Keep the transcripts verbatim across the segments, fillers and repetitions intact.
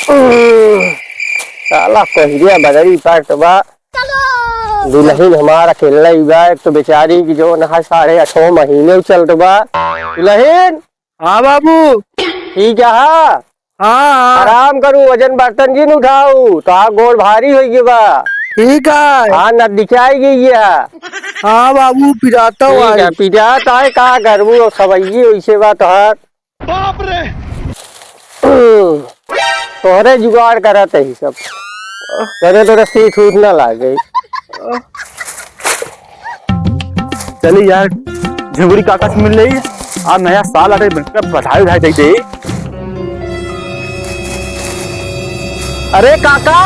साला कोहरिया बदरी पाट बा। दुलहिन हमार अकेला ही बा, एक तो बेचारी की जौन है साढ़े आठों महीने चलत बा। दुलहिन। हाँ बाबू। ठीक है, हाँ। हाँ, हाँ। आराम करू, वजन बर्तन जिन उठाऊ, तो आ गोड़ भारी होइ गए बा। ठीक है। हाँ, नदिचाई गई है। हाँ बाबू, पिराता ठीक है, है। पिरात है, का करबू, अब सवैये वैसे बा तोहार। बाप रे। तोहरे जुगाड़ करत है सब। करे तो रस्सी छूट ना लागे। चली यार, झुगड़ी काका से मिल लेई। आ नया साल आटे, बधाई उधाई दे दे। अरे काका,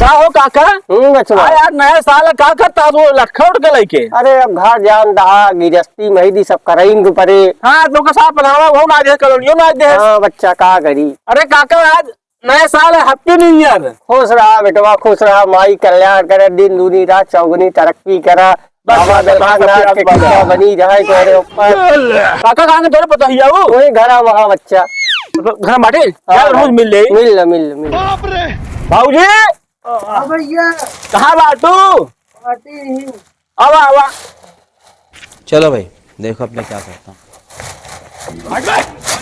का हो काका? हम्म, बचवा। आ यार, नया साल है, का करता तू लटका उठ के लेके? अरे अब घर जान दहा, गिरस्ती में ही दी सब करइन के परे। हाँ, तो का साफ बनावा, वो ना दे, कॉलोनियो ना दे। हाँ बच्चा, का करी? अरे काका, आज नया साल है, Happy New Year। खुश रहा बेटवा, खुश रहा, माई कल्याण करे, दिन दूनी रात चौगुनी तरक्की करा। बस, बाबा बस, बस, बैठा बस, नाथ बस, के बस, कृपा बस। बनी रहे तोरे ऊपर। काका कहाँ के तोरे पता ही आऊ? वही घरा वहाँ बच्चा। तो घर बाटे? हाँ, यार, रोज मिल ले। मिल ले, मिल ले, मिल ले। बाप रे। बाबूजी। हाँ भैया। कहाँ बाटू? बाटी ही। आवा, आवा। चलो भाई, देखो अब मैं क्या करता हूँ।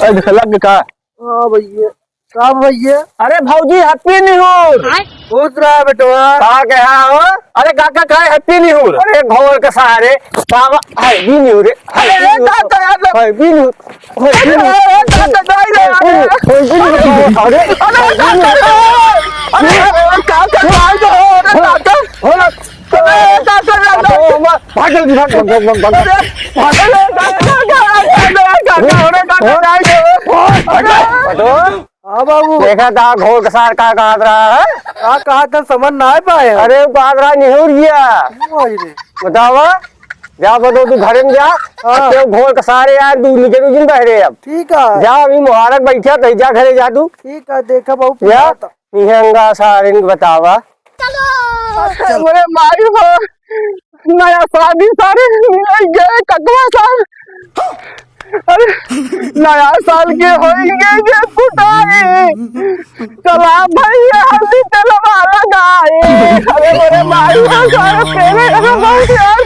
अरे, लग का? हाँ भैया। का भैया? अरे भौजी, Happy New Year। खुश रहा बेटवा। का कहा हो? अरे काका, का Happy New Year? अरे घोर के सारे, बाबा, Happy New Year। अरे, अरे, काका, यार, Happy New Year। अरे, अरे, काका, नहीं रे, अरे। Happy New Year। अरे, अरे, काका, अरे, काका, नहीं रे, अरे, काका। हो ना, हो ना। अरे, काका, काका। भाग जल्दी, भाग, भाग, भाग, भाग, भाग। अरे, काका, काका, अरे, काका, अरे, काका, नहीं रे। अरे, हाँ बाबू। देखा था घोर के सार का कहत रहा है? का कहत है, समझ ना आ पाए। अरे वो कहत रहा निहुर गया। क्यों आई रे? बतावा, जा बतो तू घरे में जा। हाँ। ते घोर के सारे यार तू निकल जिन बहरे अब। ठीक है। जा अभी मुबारक बैठा, तही जा घरे जा तू। ठीक है, देखा बाबू, जा। पूछा था। निहंगा सारे ने बतावा। चलो। अरे माई हो, नया शादी सारे मिल गए ककवा सार। अरे, नया साल के होइगे जे कुटाई। चला भैया, हल्दी तेलवा लगाई। अरे, मेरे माई हो गए, तेरे, अरे, बहुत यार।